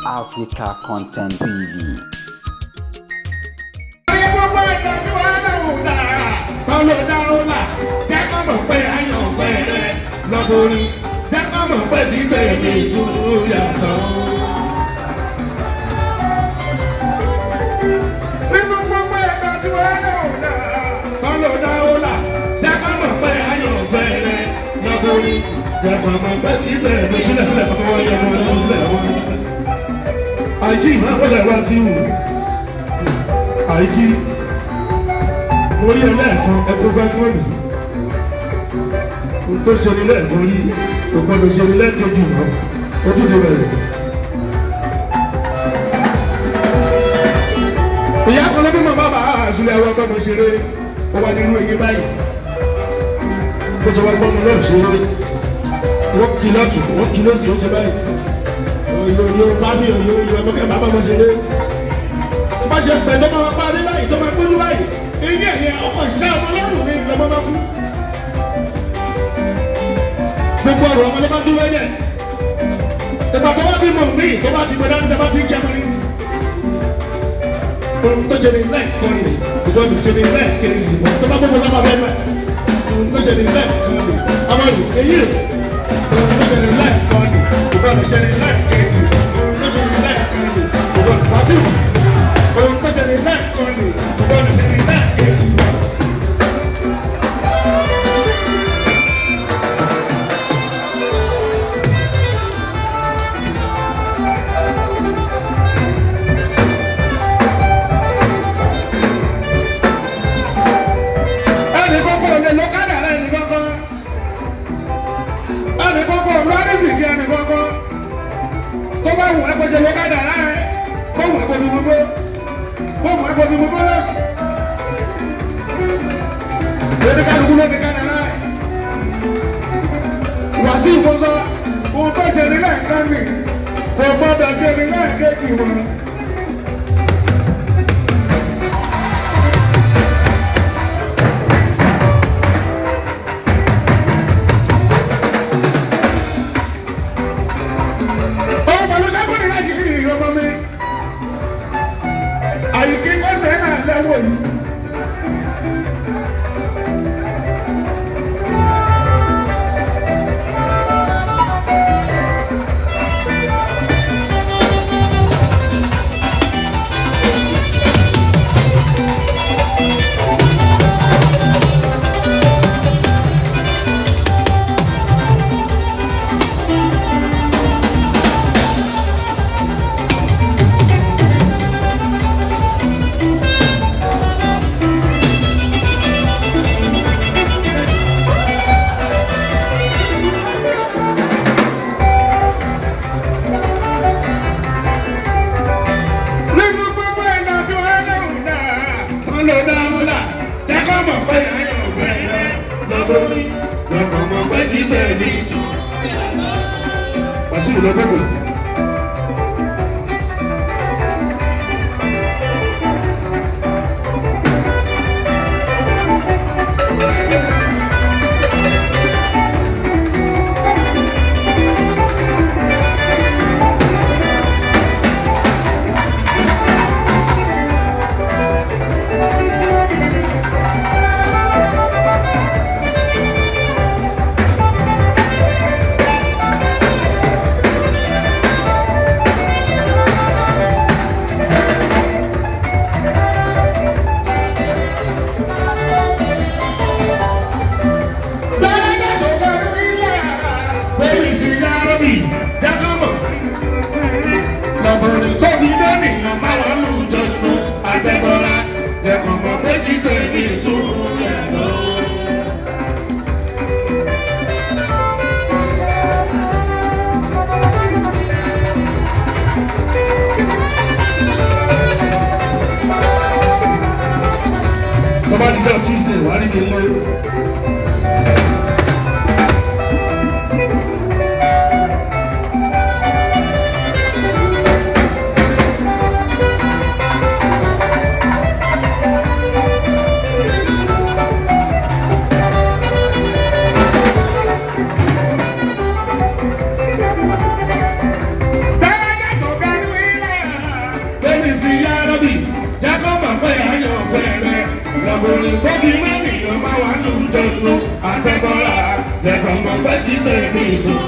Africa Content TV. Gbogbo ẹ̀dá tí wọ́n á dáhùn dára tọ́lọ́ dáhùn là jẹ́ kó mọ̀ pé àyànfẹ́ rẹ lọ́kùnrin jẹ́ kó mọ̀ pé tí tèmi tún yàtọ̀. Nínú gbogbo ẹ̀dá tí wọ́n á dáhùn dára tọ́lọ́ dáhùn là jẹ́ kó mọ̀ pé àyànfẹ́ rẹ lọ́kùnrin jẹ́ kó mọ̀ pé tí tèmi tún yàtọ̀. Àìjí ìmọ̀ wá sí ìwù àìjí mo rí ẹlẹ́ẹ̀kan ẹkún fẹ́ kún mi n tó ṣe ní lẹ́ẹ̀kan rí kò gbọ́dọ̀ ṣe ní lẹ́ẹ̀kejì mọ́ ó tún ti bẹ̀rẹ̀. Ìyá kan ló bí màmá bàá àṣìlẹ̀ ẹwọ́ gbọ́mọ ṣeré ó wà nínú eyín báyìí ó ṣe wá gbọ́mọ náà ṣeré wọ́n kì í lọ́tù wọ́n kì í lọ́sì ó ṣe báyìí òyòyò bá mi òyòyò ẹ̀mọ́kẹ́ bàbá mọ́ ṣeré bá ṣe fẹ̀ tó máa parí báyìí tó máa gbójú báyìí eyín ẹ̀yẹ ọkọ̀ ìṣẹ́ ọmọ lọ́rùn mi lọ́mọ bá kú. Gbogbo ọ̀rọ̀ ọmọ ló bá dúró ẹ̀yẹ. Ìgbà tó wá bímọ mí tó bá ti gbọdá níta bá ti kí ẹmọ ní. Ohun tó ṣe ní lẹ́ẹ̀kan ni ìgbọ́n ṣe ní lẹ́ẹ̀kejì tó bá gbogbo sábà bẹ́ẹ̀ mẹ́. Ohun tó ṣe ní lẹ́ẹ̀kan ni ọmọ yìí eyín rẹ̀. Ohun tó ṣe ní lẹ́ẹ̀kan ni ìgbọ́n ṣe ní lẹ́ẹ̀kejì. Ohun tó ṣe ní lẹ́ẹ̀kan ni ìgbọ́n wàásù ohun tó ṣẹlẹ̀ lẹ́ẹ̀kan ni kò gbọ́dọ̀ ṣẹlẹ̀ lẹ́ẹ̀kejì. Ẹnì kọ́kọ́ lè lọ kádàrá ẹnì kọ́kọ́. Ẹnì kọ́kọ́ lọ àdìsíkì ẹnì kọ́kọ́. Tó bá wù ẹ́ kó ṣe lọ kádàrá ẹ, kó wù ẹ́ kó fi gbogbo bọ́ọ̀mù ẹ̀kọ́ fi mú kọ́lọ́sì. Lórí kálukú ló fi kádàrá ẹ̀. Wàsíù kò sọ, ohun tó ṣe ní lẹ́ẹ̀kan nì, kò gbọ́dọ̀ ṣe ní lẹ́ẹ̀kejì mọ́. Òun pẹ̀lú sẹ́kùnrin láti kiri ìyọmọ mi àyíké kọ́ńtà náà lẹ́wọ̀ yìí. Nínú gbogbo ẹ̀dá tí wọ́n lẹ́wọ̀n náà tán ló dáhùn là jẹ́ kó mọ̀ pé ayọ̀ bẹ̀rẹ̀ lọ́dún lọ́kàn mọ̀ pé tí tẹ̀lé tún. Wàsíù lọ gbẹ́gbẹ́. Dáadáa tó bá rí lára, bẹ́ẹ̀ni sí yárọ́bì, jákàmọ̀. Lọ́bọ̀rìn tó fi dánìyàn máa wà lùjọ nù àtẹ̀bọ̀ra, ẹ̀kọ́ mọ̀ pé tí tẹ̀lé tún yàtọ̀. Bàbá dídá Tuesday wà á rí mi lé. Jẹ́kọ́ mọ̀ pé ayọ̀ fẹ́rẹ̀. Lọ́kùnrin tó fi mẹ́rìnyàn máa wà ní ìjọ́nu. Àtẹ̀bọ́lá jẹ́kọ̀ mọ̀ pé tí tèmi tún.